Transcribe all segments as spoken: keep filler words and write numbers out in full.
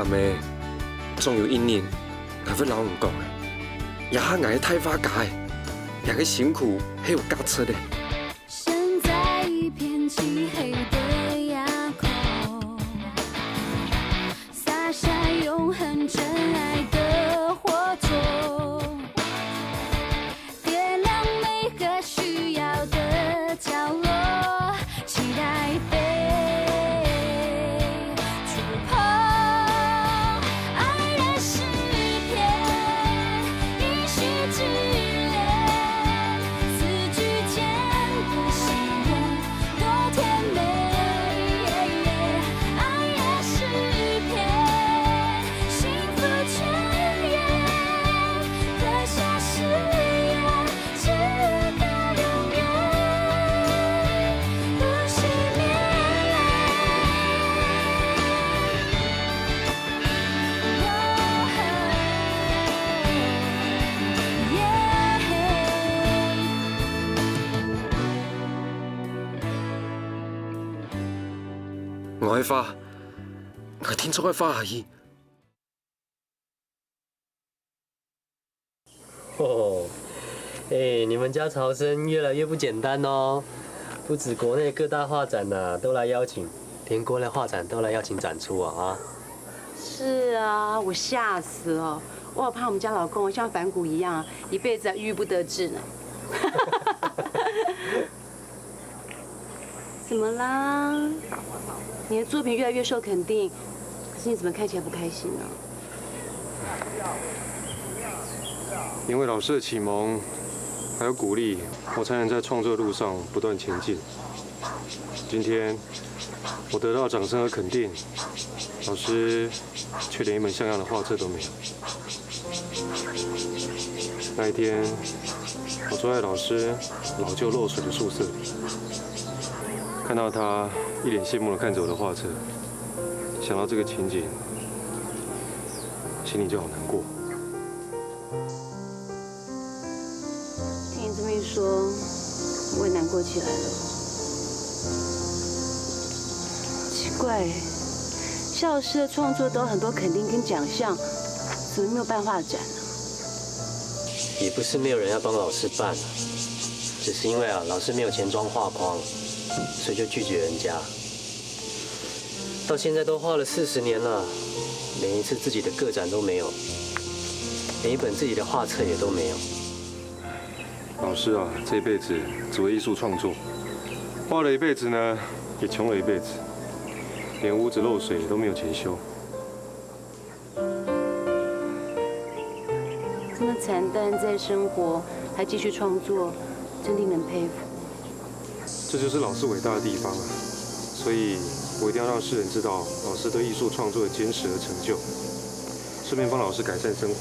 阿姆，總有一日，𠊎會摎你講个。這下𠊎个大畫家个，這个辛苦係有價值个。 身在一片漆黑的夜空，灑下永恆真愛的火種，點亮每個需要的角落，期待被觸碰。愛的詩篇，一息之戀，字句間的喜悅。 多甜美。爱的诗篇，幸福泉源，刻下誓言，直到永远，不熄灭。 𠊎个畫，𠊎定著愛畫下去。哦，哎，你們家朝生越來越不簡單哦，不止國內各大畫展吶，都來邀請，連國內畫展都來邀請展出啊，啊。是啊，我嚇死了，我好怕我們家老公像梵谷一樣，一輩子啊鬱鬱不得志呢。 怎麼啦？你的作品越來越受肯定，可是你怎麼看起來不開心呢？因為老師的啟蒙，還有鼓勵，我才能在創作路上不斷前進。今天我得到掌聲和肯定，老師卻連一本像樣的畫冊都沒有。 那一天，我坐在老師老舊漏水的宿舍裡，看到他一臉羨慕地看著我的畫冊，想到這個情景，心裡就好難過。聽你這麼一說，我也難過起來了。奇怪，蕭老師的創作都有很多肯定跟獎項，怎麼沒有辦畫展呢？ 也不是沒有人要幫老師辦啊，只是因為啊，老師沒有錢裝畫框，所以就拒絕人家。到現在都畫了四十年了，連一次自己的個展都沒有，連一本自己的畫冊也都沒有。老師啊，這一輩子只為藝術創作，畫了一輩子呢，也窮了一輩子，連屋子漏水都沒有錢修。 這麼慘淡在生活，還繼續創作，真令人佩服。這就是老師偉大的地方啊！所以我一定要讓世人知道老師對藝術創作的堅持和成就，順便幫老師改善生活。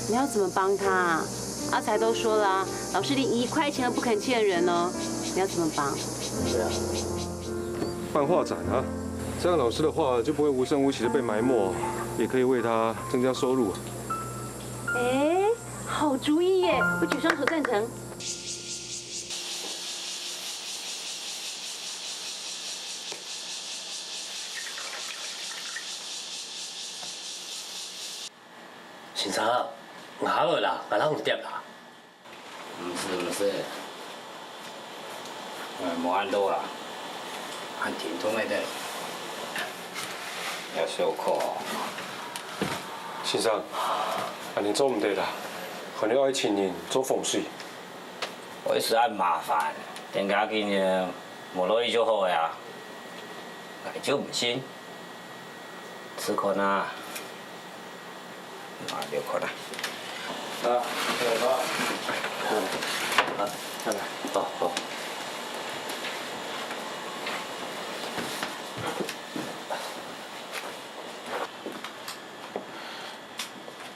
你要怎麼幫他啊？阿財都說了啊，老師連一塊錢都不肯欠人哦，你要怎麼幫？對啊。 辦畫展啊，這樣老師的畫就不會無聲無息地被埋沒，也可以為他增加收入啊。哎，好主意耶！我舉雙手贊成。先生，𠊎好了啦，𠊎摎你貼啦。 毋使，毋使。哎，無恁多啦，還挺痛个得。也辛苦哦。先生，恁樣做毋得啦，還有愛情人做風水。為使恁麻煩，等下今日無落雨就好个啊。𠊎就毋信。 試看啊。啊，你看啊。啊，對吧？嗯，啊，看看。好，好。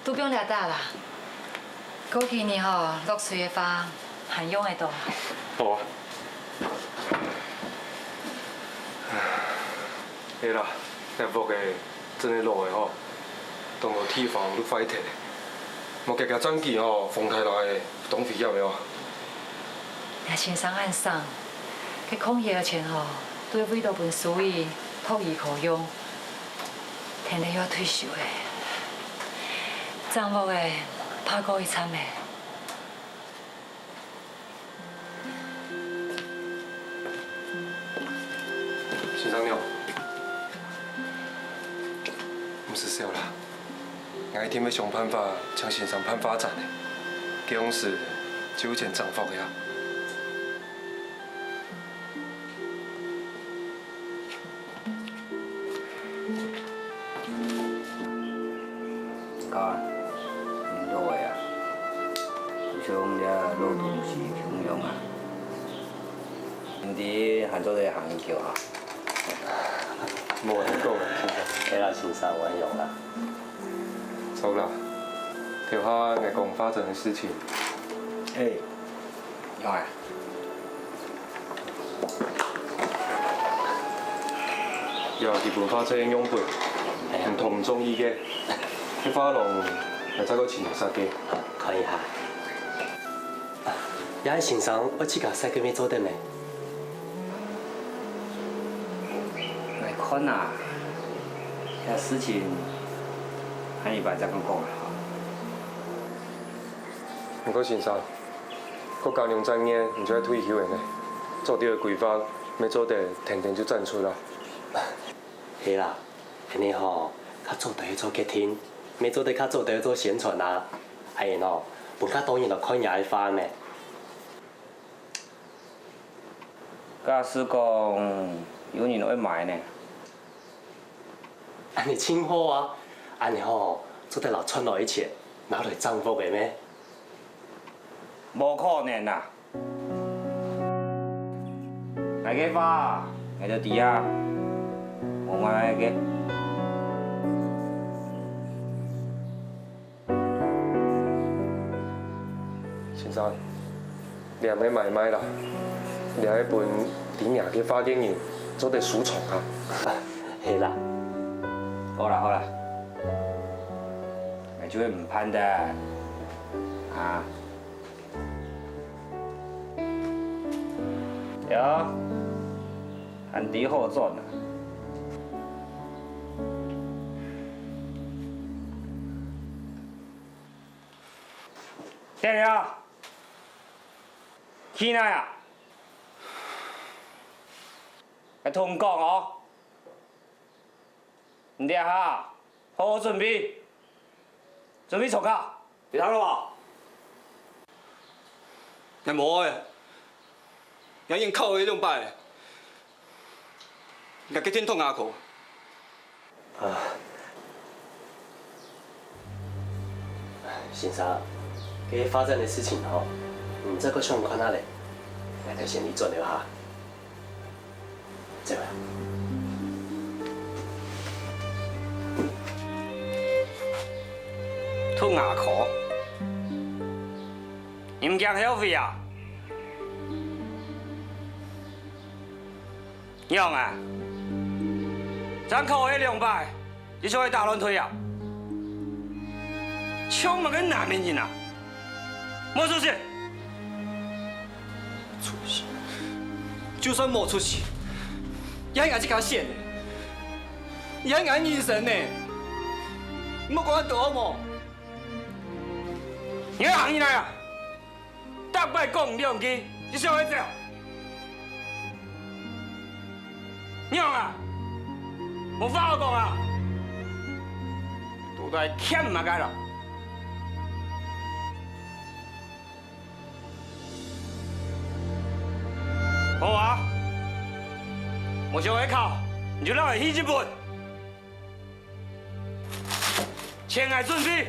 都放這搭啦。過幾日吼，落水个話，還用得到。好啊。 係啦，這屋仔真係老个吼，當多地方都壞忒了。莫遽遽轉去吼，風颱來，當危險个哦。𠊎先生恁省，該空閒个錢吼，都會為著分淑儀讀醫科用。天天要退休了，丈夫个怕過一站了。先生你好，毋使愁啦，𠊎一定會想辦法將先生辦發展个，該樣時就有錢裝福个啊。 家，你老个啊，就像這老東西共樣啊。你還做得行幾久啊？無恁久了，先生。係啦，先生，無恁樣啦。走啦，頭下𠊎講發展个事情。欸， 仰仔？呀，佢分化驗樣本，毋通中意个，該化妝𠊎再過清洗个。看一下。呀，先生，愛自家洗个乜做得呢？𠊎看啊，這事情下禮拜再過講啊。毋過先生， 過加兩隻月你就愛退休了呢，早兜个規劃乜做得跈等就展出啊。係啦，恁樣吼，較早兜去做決定，乜做得較早兜去做宣傳啊。恁樣吼，分較多人來看若个畫呢。假使講有人愛買呢？ 恁樣盡好啊！恁樣吼，做得摎賺來个錢拿來裝屋仔咩？無可能啊！𠊎个畫，𠊎就知啊，無賣个。先生， 這毋係買賣啦，這係分知若个畫个人做得收藏啊。係啦。好啦好啦，𠊎就毋辦得啊。有，還知好轉啊！天亮！ 去哪啊？𠊎同你講哦，你這下好好準備，準備重考，你聽著無？𠊎無愛，𠊎已經考了兩擺了。 𠊎決定讀牙科。啊，先生，該畫展个事情吼，你再過想看下咧，𠊎兜先去轉了哈。走啊。讀牙科，你毋驚後悔啊？ 仰啊？正考忒兩擺，你就會打亂隊啊？像麼个男人啊？莫出息！出息！就算無出息，也係𠊎自家選个，也係𠊎人生呢！莫講恁多好無？你愛行去哪啊？ 逐擺講兩句，就想愛走。仰啊？無話好講啊？到底欠麼个咯？好啊，無想愛考，你就摎𠊎去日本。 錢𠊎準備。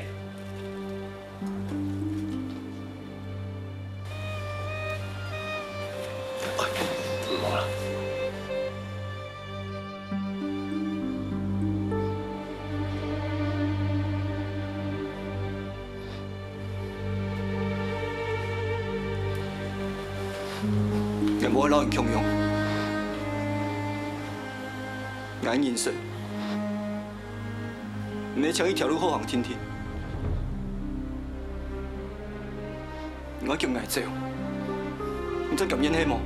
𠊎無愛摎你共樣，𠊎个人生 毋係像一條路好行定定。你愛強𠊎走，你正甘願係無？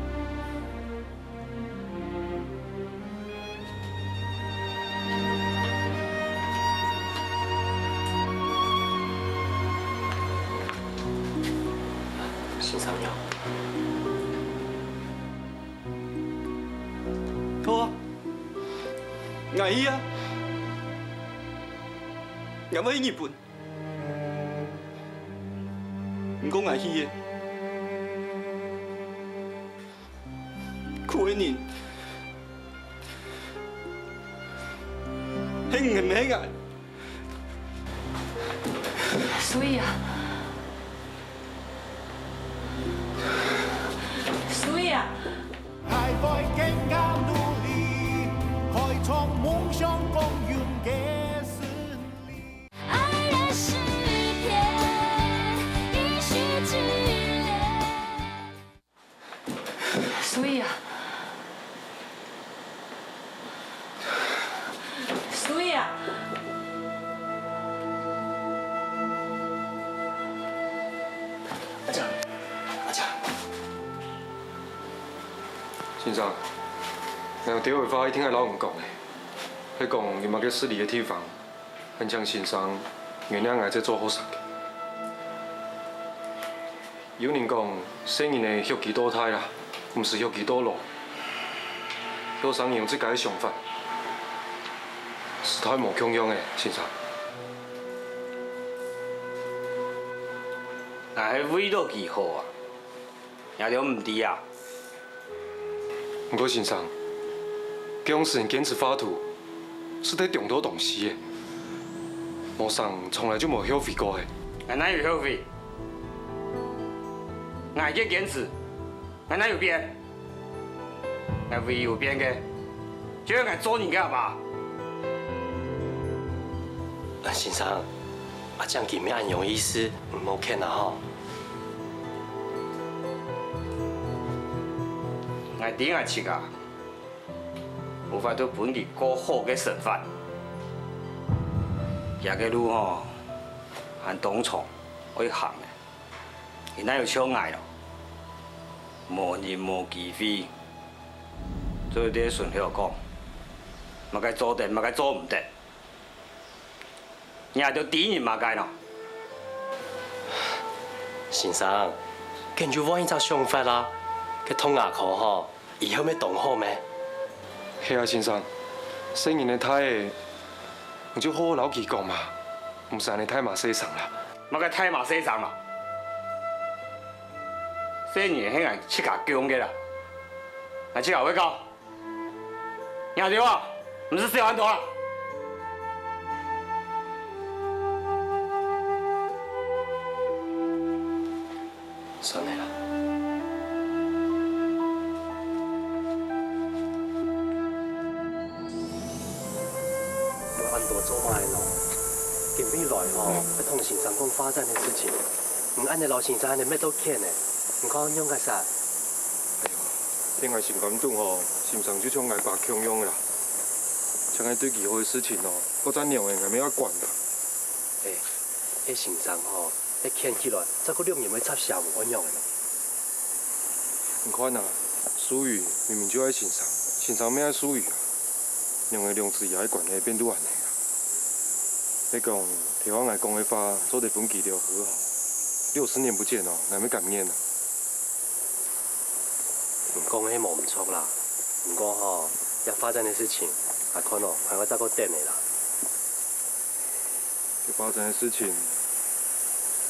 三娘。好啊，𠊎去啊，𠊎愛去日本。毋過𠊎去个，苦个人，係你毋係𠊎。 所以啊，所以啊，還會更加努力，開創夢想共贏个勝利。愛的詩篇，一息之戀。 所以啊，所以啊，阿正，阿正，先生，𠊎有兜仔話一定愛摎你講个，係講有麼个失禮个地方，還請先生原諒𠊎這做學生个。 有人講，細人仔畜佢到大啦，毋使畜佢到老。畜生人有自家个想法，時代無共樣了，先生。𠊎係為著佢好啊，你兜毋知啊？ 毋過先生，該央時你堅持畫圖，係在中途當時个，無想從來就無後悔過个。𠊎哪有後悔？𠊎个堅持，𠊎哪有變？𠊎唯一有變个，就係𠊎做人个阿爸。啊，先生，阿正佢毋係恁樣意思，你莫譴啊吼。 𠊎知𠊎自家無法度分佢過好个生活，這个路吼，還當長愛行呢。佢哪有像𠊎咯，無人無機會，做得順口講，麼个做得，麼个做毋得。 你兜知人麼个咯？先生，你就換一隻想法啦，該讀牙科吼，以後乜當好咩？係啊，先生，細人仔大了，你就好好摎佢講嘛，毋使恁仔大嫲細聲啦。麼个大嫲細聲啦？細人仔係𠊎自家降个啦，𠊎自家會教。 你兜啊，毋使笑恁多啦。算了啦。有恁多做麼个呢？今晡來吼，愛同先生講畫展个事情。你恁仔摎先生恁仔搣到譴呢，你看仰結煞？哎喲， 𠊎心肝肚吼，先生就像𠊎爸共樣啦。像𠊎對佢好个事情哦，各隻娘仔𠊎乜愛管啦。哎，該先生吼，該譴起來，再過兩年會插社會恁樣个呢。你看啊，淑瑜明明就愛先生，先生乜愛淑瑜啊。娘仔兩子爺个關係變到恁仔啊。係講，頭下𠊎講个話，做得分佢兜和好。六十年不見哦，𠊎乜甘願啊。 你講个係無毋著啦，毋過吼，這畫展个事情，𠊎看哦，還愛再過等下啦。這畫展个事情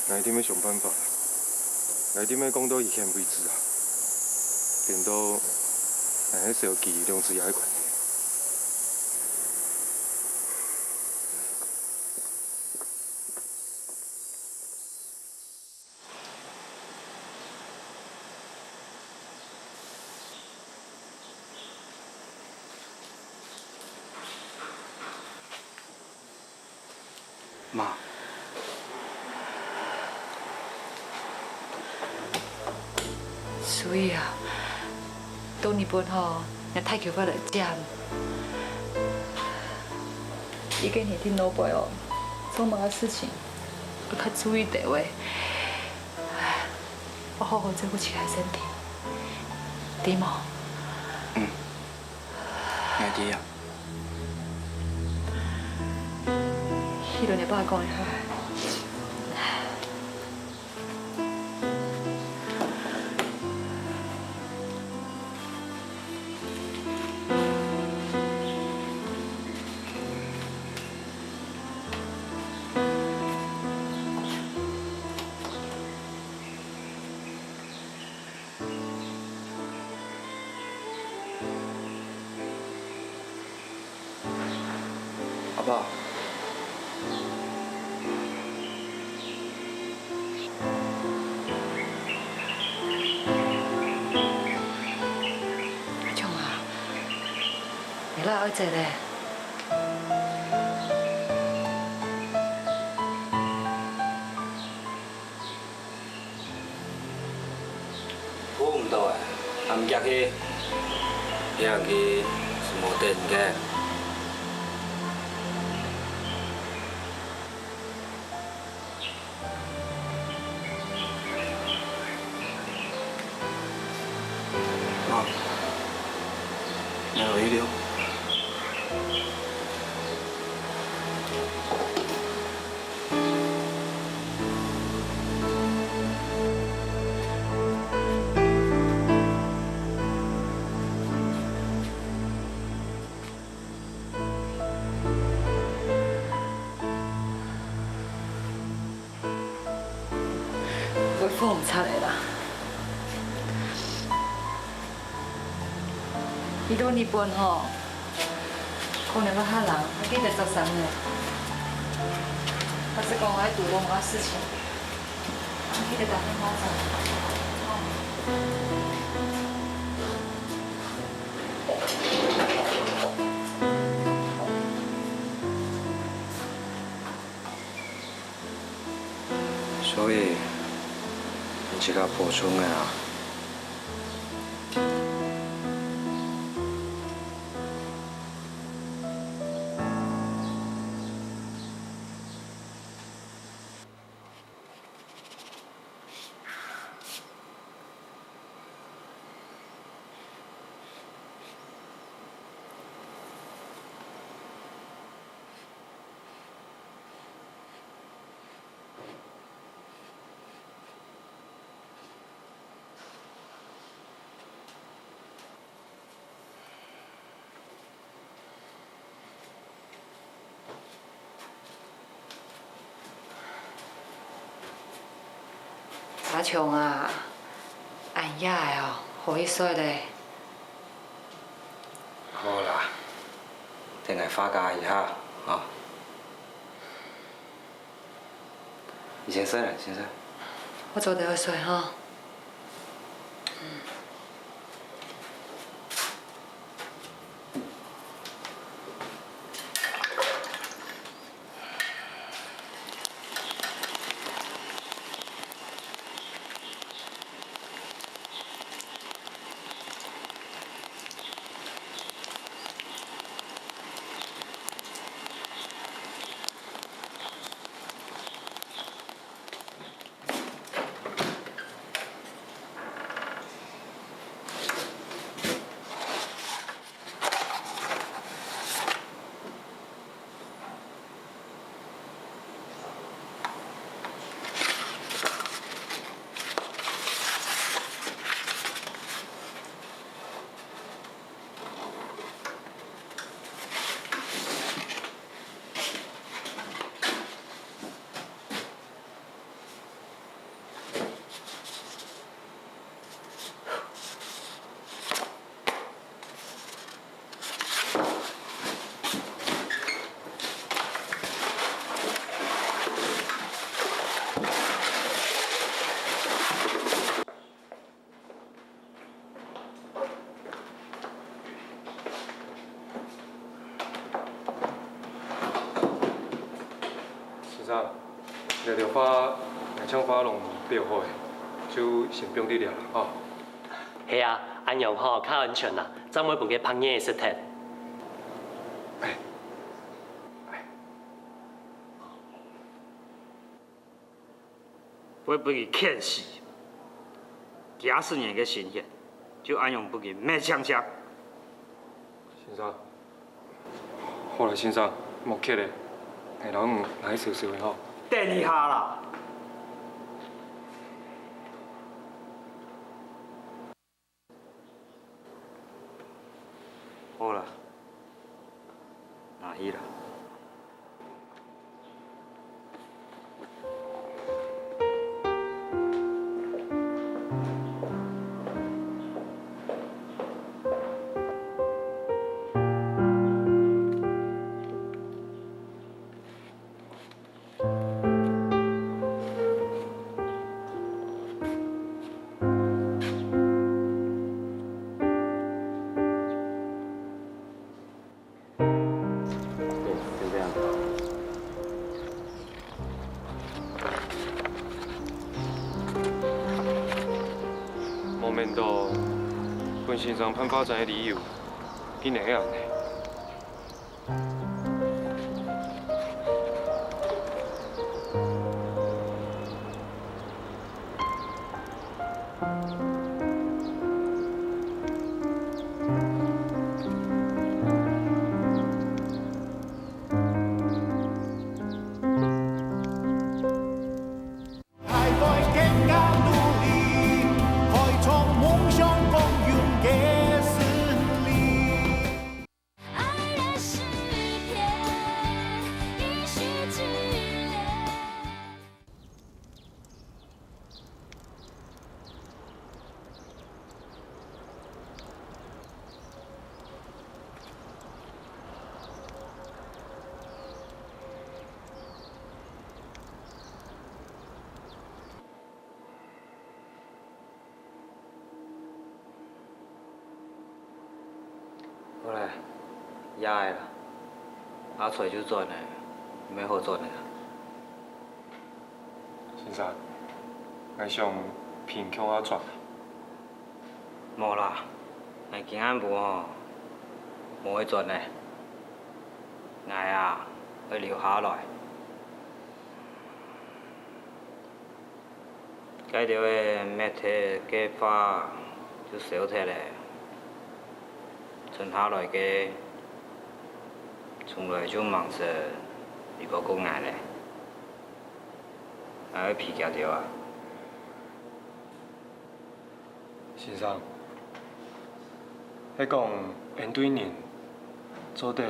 ，𠊎一定會想辦法啦。𠊎一定會講到佢譴為止啊，顛倒𠊎係消佢兩子爺个關係。 媽。淑瑜啊，到日本吼，若大舅父來接你。一個人在外背哦，做麼个事情，愛較注意兜仔。 愛好好照顧自家个身體，知無？嗯，𠊎知啊。去同你爸講一下。無。阿強啊，你哪會愛走咧？ 顧毋到欸，喊佢去。佢喊佢係無等个。啊，你有遺留？ 會赴毋掣个啦。去到日本吼，可能會較冷，愛記得著衫呢。老實講，𠊎堵著麼个事情，記得打電話轉。 所以，你自家補充个啊？ 阿強啊，恁夜个哦，好去睡咧。好啦，等𠊎化解一下啊。你先睡啦，你先睡。𠊎做得愛睡吼。 先生，這條花，𠊎將花攏標好咧，就先放在這啦，吼。係啊，恁樣吼較安全啦，正毋會分該白眼仔食忒。哎，哎。 會分佢譴死。幾下十年个心血，就恁樣分佢滅淨淨。先生，好了，先生，莫客氣，哎，老母來收收的吼。等一下啦！ 好啦，拿去啦。 先生，見到分先生辦畫展个理由，竟然係恁呢。 好咧，夜个啦，阿財就轉咧，無好轉咧。先生，𠊎想陪你共下轉。無啦，𠊎今暗晡吼，無愛轉咧。𠊎啊，愛留下來。 該兜仔搣忒个畫就燒忒咧，賰下來个，從來就吂識有分過𠊎咧。𠊎愛陪佢兜啊！ 先生，係講𫣆對人做得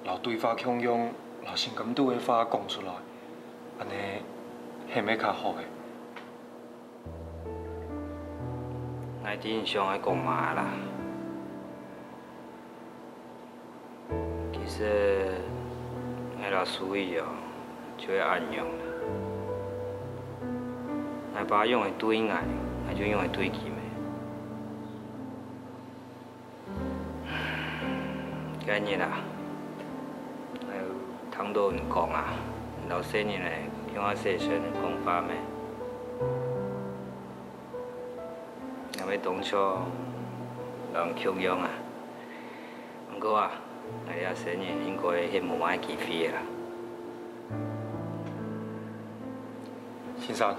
摎對話共樣，摎心肝肚个話講出來，恁呢係毋係較好个？𠊎知你想愛講麼个啦。 其實，𠊎摎淑儀哦，就係恁樣啦。𠊎爸仰會對𠊎，𠊎就仰會對佢咩。該日啊，𠊎有聽著你講啊，你摎細人仔共下洗身講話咩？𠊎乜當像摎你共樣啊。 毋過啊，𠊎這細人應該係無麼个機會个啦。先生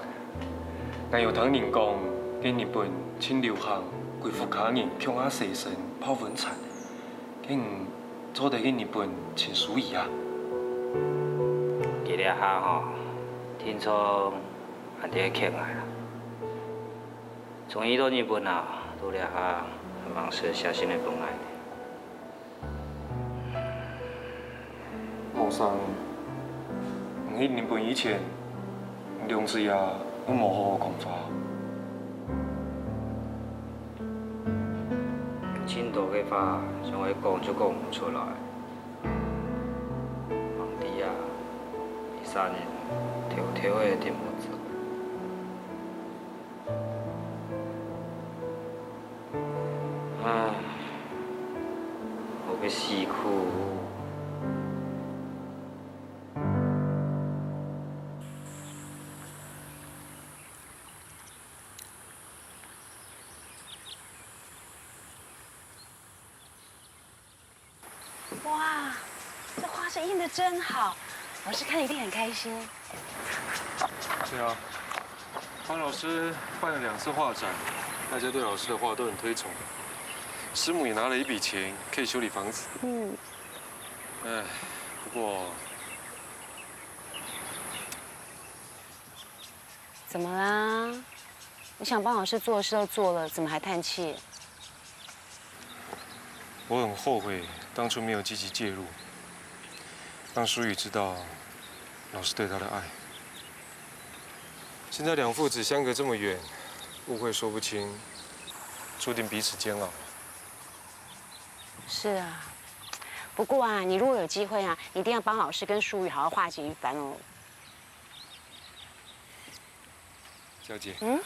，𠊎有聽人講，該日本盡流行歸屋下人共下洗身泡溫泉，該你做得去日本尋淑儀啊？佢這下吼，定著恁樣个𢯭𠊎啦。從佢到日本啊，到這下還吂識寫信仔分𠊎呢。 先生，你去日本以前，兩子爺都無好好講話。有盡多个話想愛講就講毋出來。吂知啊，佢煞人偷偷仔定無知。 唉，好个死苦。哇，这画是印得真好，老师看了一定很开心。对啊，方老师办了两次画展，大家对老师的画都很推崇。师母也拿了一笔钱，可以修理房子。嗯。唉，不过怎么啦？你想帮老师做的事都做了，怎么还叹气？我很后悔当初没有积极介入，让淑仪知道老师对她的爱。现在两父子相隔这么远，误会说不清，注定彼此煎熬。是啊，不过啊，你如果有机会啊，一定要帮老师跟淑仪好好化解一番哦。 小姐，嗯？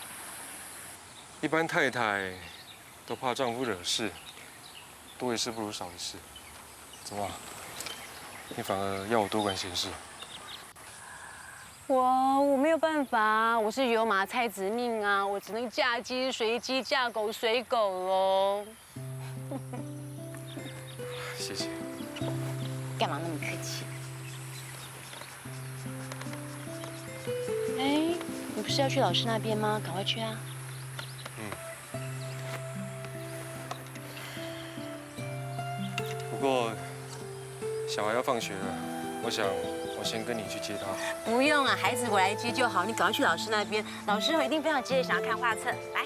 一般太太都怕丈夫惹事，多一事不如少一事。怎么，你反而要我多管闲事？我我没有办法啊，我是油麻菜籽命啊，我只能嫁鸡随鸡，嫁狗随狗喽。谢谢。干嘛那么客气？哎，你不是要去老师那边吗？赶快去啊！嗯。 不过，小孩要放学了，我想我先跟你去接他。不用啊，孩子我来接就好，你赶快去老师那边，老师一定非常急着想要看画册。来。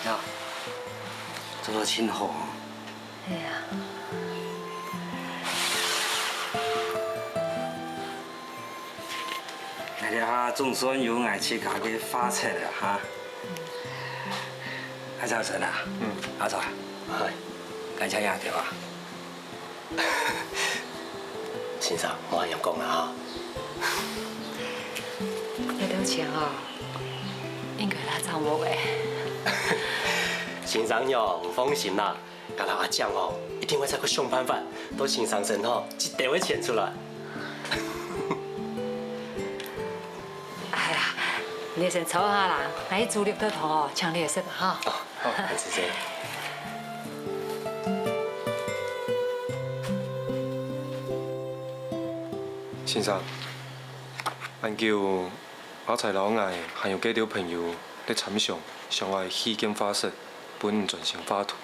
呀，做到真好哦。哎呀。𠊎這下總算有𠊎自家个畫冊了哈。阿早晨啊，嗯。阿早，嗨，感謝你啊，對吧？ 先生，莫恁樣講啦哈。這兜錢哦，應該係阿正屋个。先生娘，你放心啦，𠊎摎阿正哦，一定會再去想辦法，到先生身上，一定會錢出來。哎呀，你先坐下啦，𠊎去煮綠豆湯哦，請你食哈。 好，恁仔細。先生，恁久，阿財摎𠊎還有幾兜朋友咧參詳，想愛起間畫室，分你專心畫圖。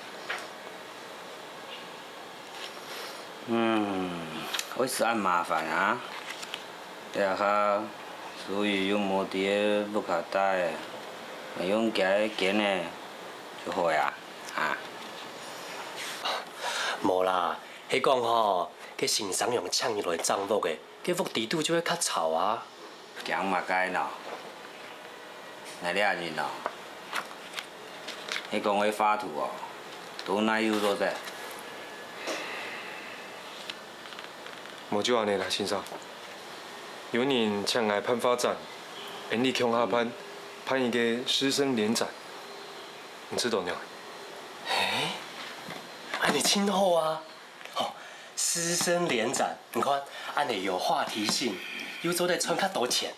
嗯，會使恁麻煩啊？這下所以又無在屋下戴，用厥間仔 就好啊，啊。無啦，係講吼，該先生娘請你來正屋个，該屋底肚就會較吵啊。驚麼个呢？𠊎這人哦，係講會畫圖哦，都哪有做得。無就恁仔啦，先生。有人請𠊎辦畫展，𠊎俚共下辦，辦一個師生聯展。 你知道無？欸，恁仔真好啊！吼，師生聯展，你看，恁仔有話題性，又做得賺較多錢。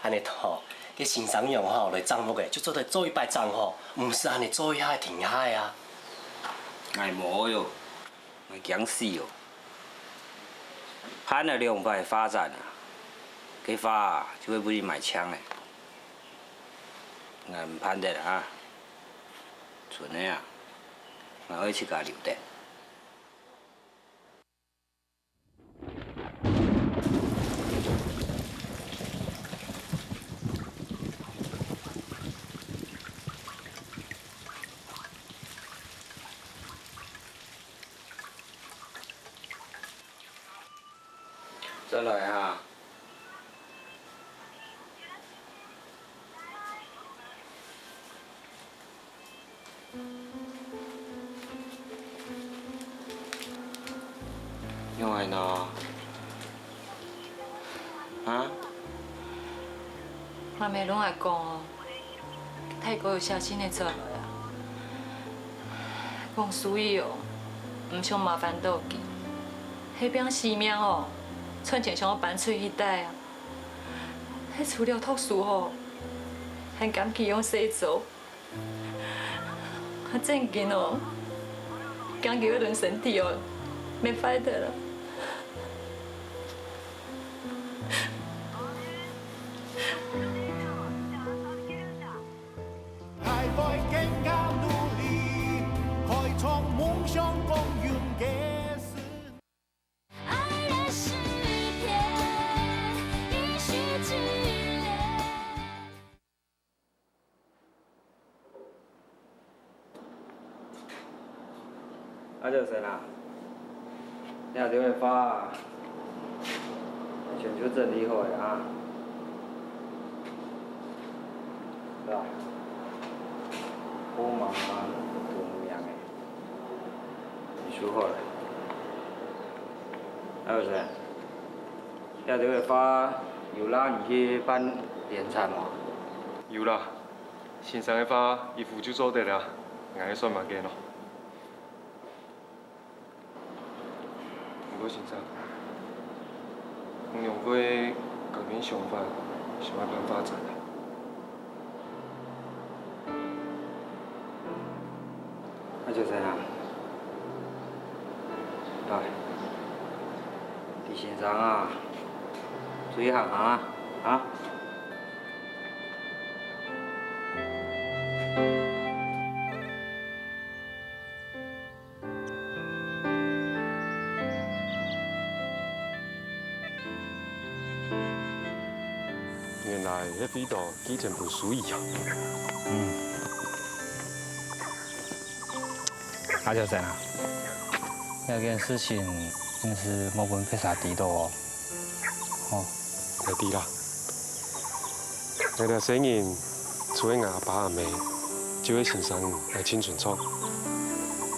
恁仔吼，該先生娘吼來正屋个，就做得做一擺正吼，毋使恁仔做一下停下啊。𠊎無喲，𠊎驚死哦！辦了兩擺畫展啊，該畫啊就會分人買淨了。 𠊎毋辦得啊，賰个啊，𠊎愛自家留等。 轉來哈。仰仔呢？啊？阿姆攏愛講哦， 大哥有寫信仔轉來啊，講所以哦，毋想麻煩到佢，係拚性命哦，賺錢想愛搬出去戴啊。係除了讀書吼，還敢去用細做。啊，正經哦，驚佢會輪身體哦，免壞忒了。 還會更加努力，開創夢想共榮个事。愛的詩篇，一息之間。 阿小生啊，你兜个畫全就整理好了啊。是啊，號碼啊，都有名个，你收好了。老師，這兜个畫有拉你去辦典藏無？有啦，先生个畫一幅就做得了，𠊎算麼个咯？毋過先生，你仰會改變想法，想愛辦畫展啊？ 阿小生啊，來，你先生啊，注意行行啊，啊！ 原來係為著紀清文書院啊。嗯。阿小生啊，這件事情你係無分別儕知著哦。哦。𠊎知啦。𠊎兜細人，除了𠊎阿爸阿姆，就係先生𠊎盡尊重。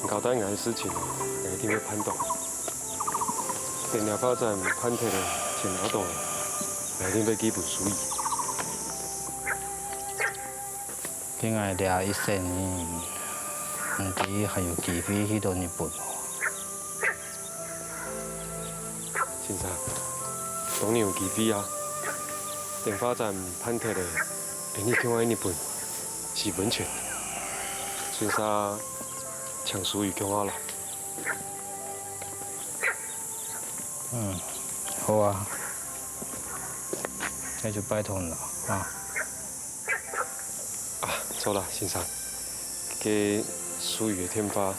你交代𠊎个事情，𠊎一定會辦到。 等這畫展辦忒了，錢拿到了，𠊎一定會寄分書院。該𠊎這一生人，毋知還有機會去到日本無？先生，當然有機會啊！等畫展辦忒了，𠊎俚共下去日本，洗溫泉，順續請書院共下來。 嗯，好啊，該就拜託你了啊。啊，著啦，先生，該書院个電話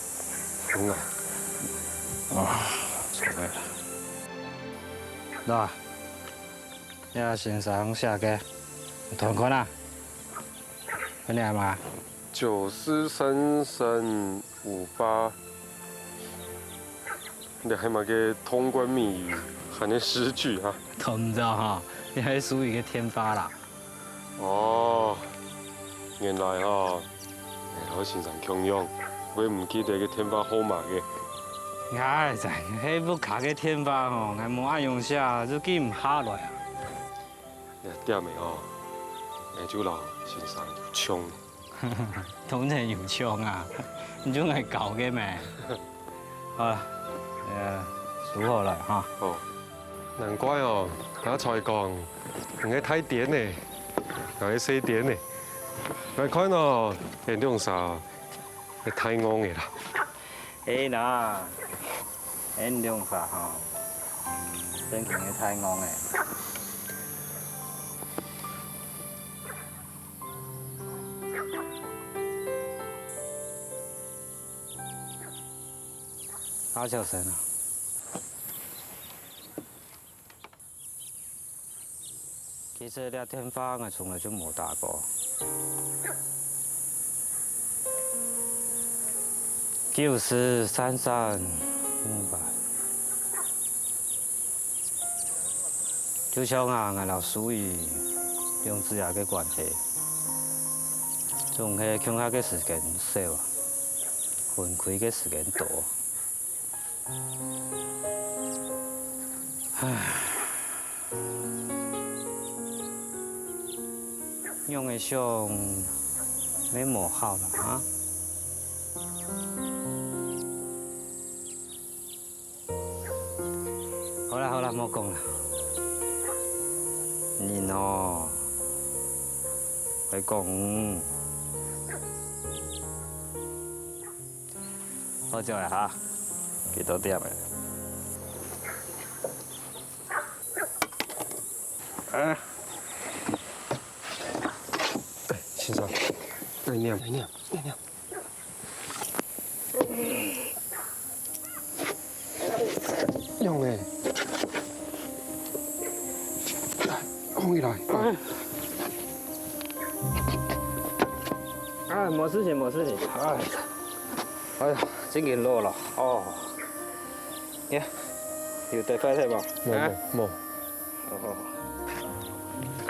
分𠊎。啊，著了。喏，這先生寫个，你讀看啊，分你阿姆。九四三三 五八，這係麼个通關密語，還係詩句啊？讀毋著吼，這係書院个電話啦。哦，原來吼，𠊎摎先生共樣，會毋記得个電話號碼个。𠊎正係屋下个電話吼，𠊎無恁樣寫，就記毋下來啊。這點仔吼，𠊎就摎先生有像呢。 當然有像啊，你就𠊎教个咩？好啦，呃，收好來哈。哦，難怪哦，𠊎才講，你个大癲呢，𠊎个細癲呢。𠊎看哦，你兩儕哦，係大戇个啦。 係啦，𠊎兩儕吼，正經个大戇仔。阿小生啊， 其實這電話𠊎從來就無打過。九四三三五八，就像啊，𠊎摎淑儀兩子爺个關係，總係共下个時間少啊，分開个時間多。 唉，仰仔想乜無好啦，哈？好啦好啦，莫講啦。人哦，愛講。 好食个哈，幾多點个？啊，先生，來唸，來唸，來唸。用个。來，放起來。啊，無事情，無事情。哎。 哎呀，真經老了哦。呀，有得快忒無？無，啊？無，無。哦，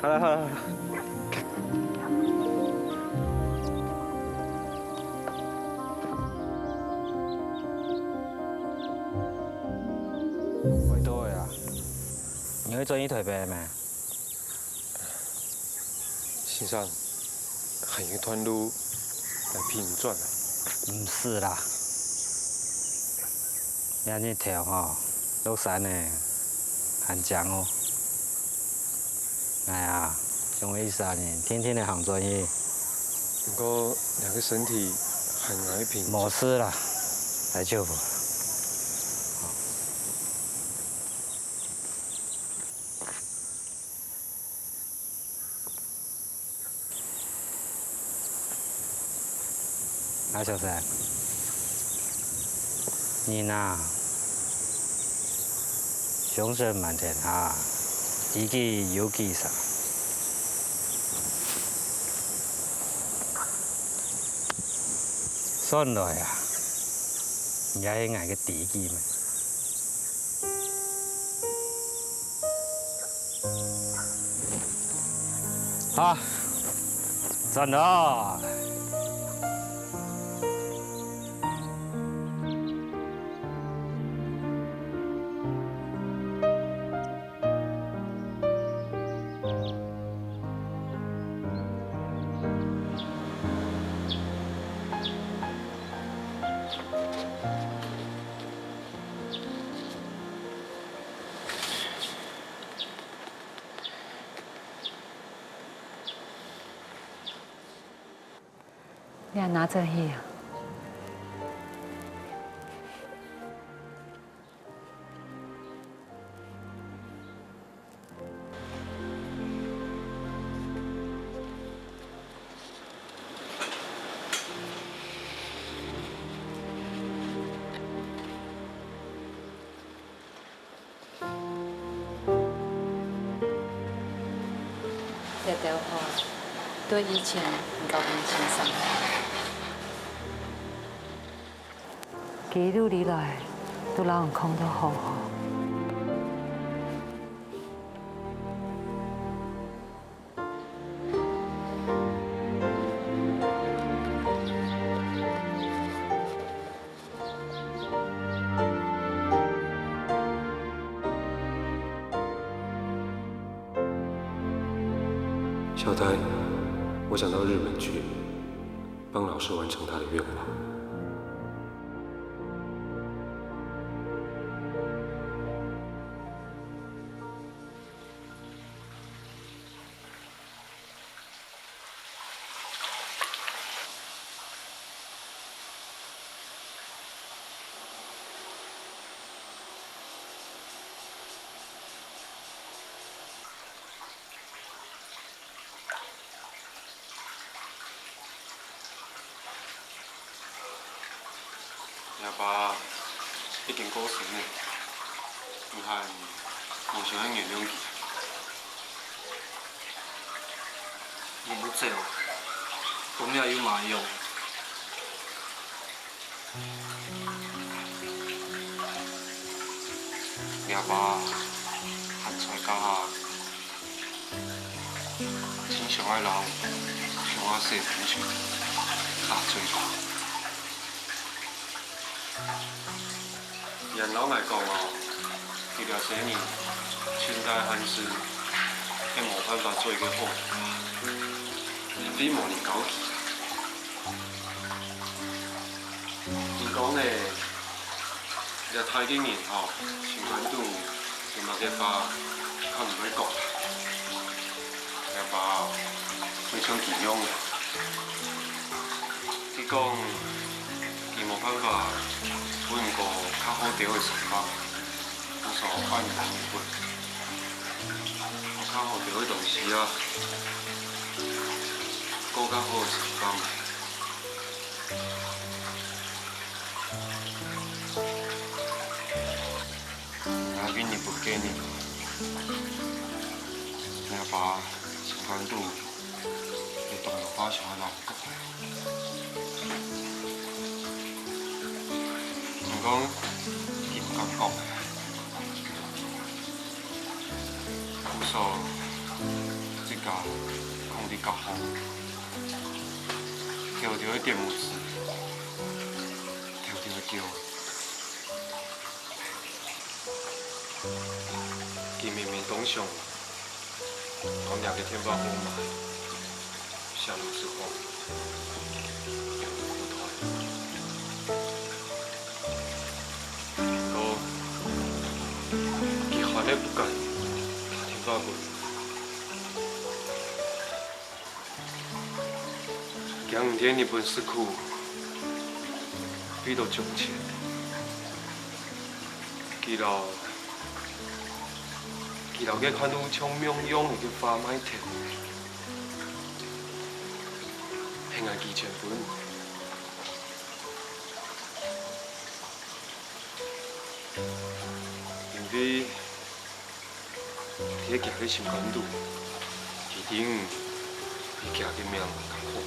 好了，好了，好了。拜託个啊，你會轉去臺北咩？先生，還有一段路來陪你轉啊。毋使啦，這日頭吼，落山呢，還靚哦。哎呀，像𠊎一儕人，天天來行轉去。毋過，這个身體還愛陪你。無事啦，大丈夫。 啊，小三，人啊，終身滿天下，知己有幾儕？算來啊，你也係𠊎个知己咩？ 好，轉來。 你還拿轉去啊？ 這兜貨對以前你交分先生，佢一路以來都摎你囥到好好。 小呆，我想到日本去，幫老師完成他的願望。 若爸已經過身了，你還無想愛原諒佢？你毋走，講這有麼用？ 若爸還在該下，盡想愛摎你，想愛細分手，較做得。你摎𠊎講哦，佢這些年盡大限制，也無辦法做一個好人，絕對無人教佢。 你講呢，這大个人吼，心肝肚有麼个話，較毋會講。若爸會像佢樣个。佢講，佢無辦法分你過較好兜个生活，故所愛你分佢過較好兜个東西啊，過較好个生活。 若今日不見你，若爸心肝肚有當多話想愛摎你講。毋過，佢毋敢講。故所，自家囥在角落，偷偷仔點目珠，偷偷仔噭。 佢明明當想，講這个電話號碼，寫老師好，也毋孤單。毋過，佢還係毋敢打電話過來。 驚毋知日本時區飛到從前，佢摎，佢摎該看到像夢樣个花賣忒，係𠊎寄錢分。因為 在佢个心肝肚，一定比佢个命較可貴。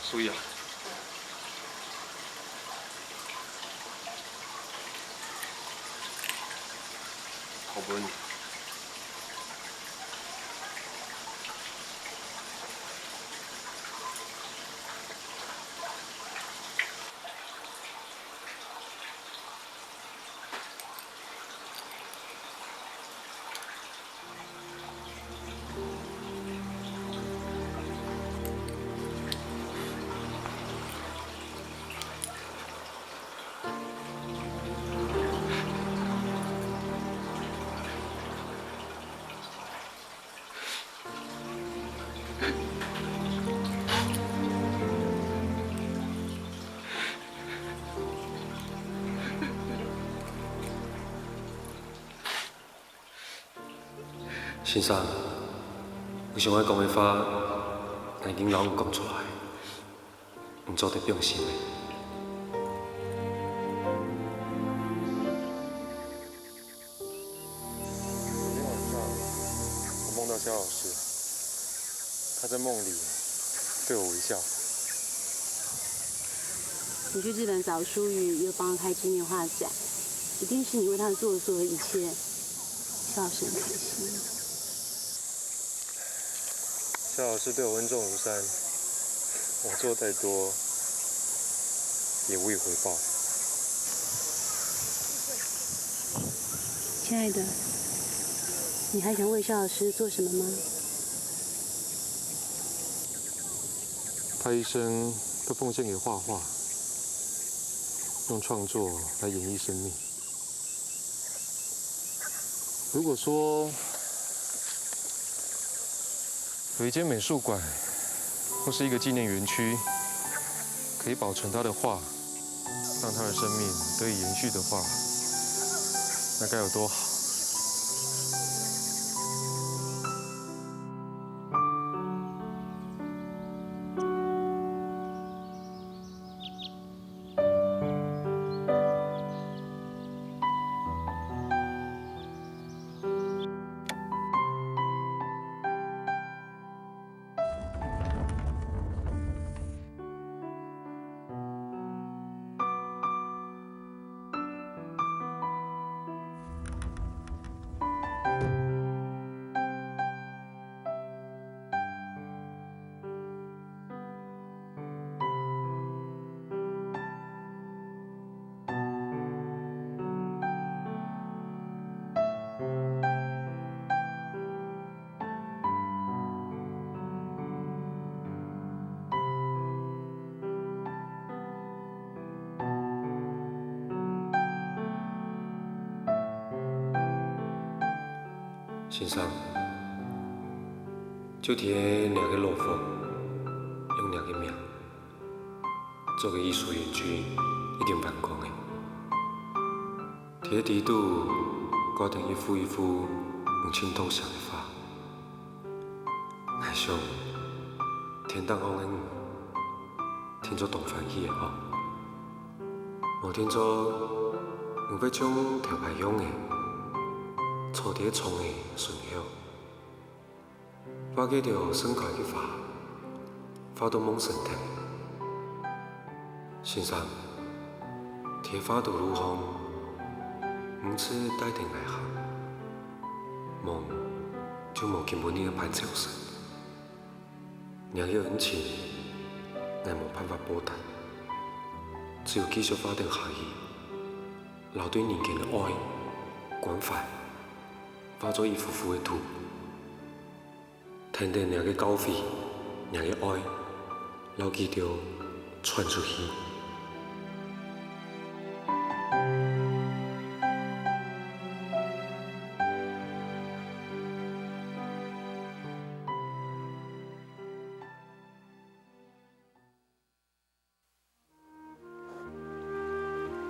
所以啊， 好分。先生，你想愛講个話，𠊎已經摎你講出來，你做得放心个。昨天晚上，我夢到蕭老師，他在夢裡對我微笑。你去日本找舒瑜，又幫他開紀念畫展，一定是你為他做的所有的一切，蕭老師很開心。蕭老師對我恩重如山，我做再多也無以回報。親愛的，你還想為蕭老師做什麼嗎？他一生都奉獻給畫畫，用創作來演繹生命。如果說有一間美術館或是一個紀念園區，可以保存他的畫，讓他的生命得以延續的話，那該有多好！先生，就在這个老屋，用這个名，做个藝術園區已經完工了。在底肚掛等一幅一幅你盡痛惜个畫。𠊎想，天頂項个你，定著當歡喜个吼。 無定著，你會像頭擺樣仔，坐在窗仔脣口，畫該兜盛開个花，畫到魍神跈。先生，在畫圖路項，毋使帶等𠊎行，夢就無今晡日个歹朝晨。若个恩情，𠊎無辦法報答，只有繼續活等下去，摎對人間个愛、關懷，化作一幅幅个圖。 跈等若个教誨、若个愛，摎佢兜傳出去。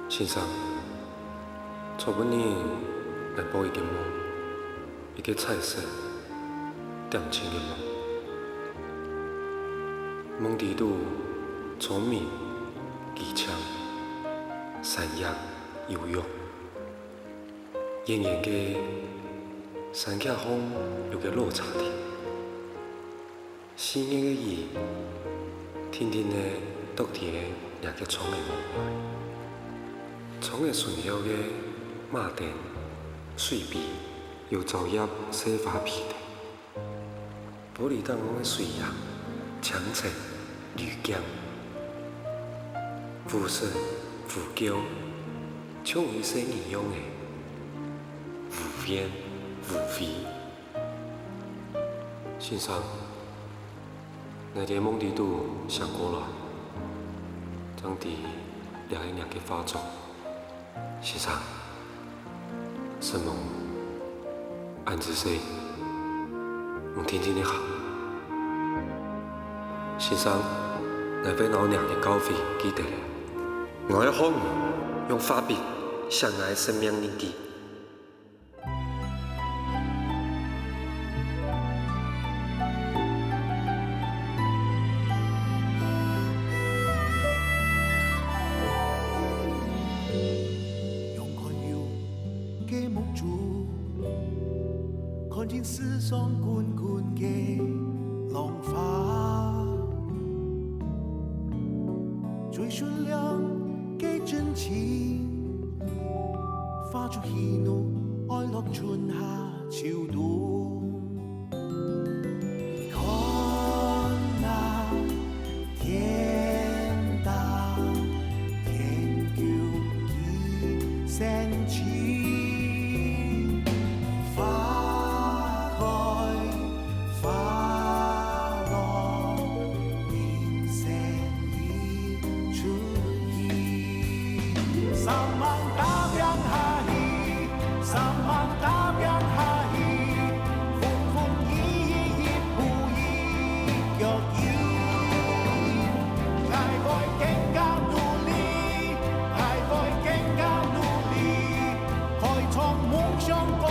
先生，昨晡日𠊎發一個夢，一個彩色、恬靜个夢。夢裡肚聰明、機槍、山野、游泳。遠遠个山腳項有個老茶亭。 細細个雨，定定仔落在若个窗仔門外。窗仔脣口个馬燈、水杯，有招葉細花被仔。玻璃頂項个水影，清清綠鏡。忽神忽噭，像一細人樣仔，忽遠忽飛。 先生，𠊎在夢裡肚醒過來，正知這係若个化妝。先生，承蒙恁仔細，你定定仔行。先生，𠊎會摎若个教誨記得咧。𠊎愛學你用畫筆寫𠊎个生命日記。 仰看有个目珠，看見世上滾滾个浪花，最純良个真情，化作喜怒哀樂春夏秋冬。 看啊，天大，天究其神奇，花開花落，人生 出去。三萬大兵下去，三萬大兵下去，風風雨雨一步一腳印。𠊎會更加努力，𠊎會更加努力，開創夢想高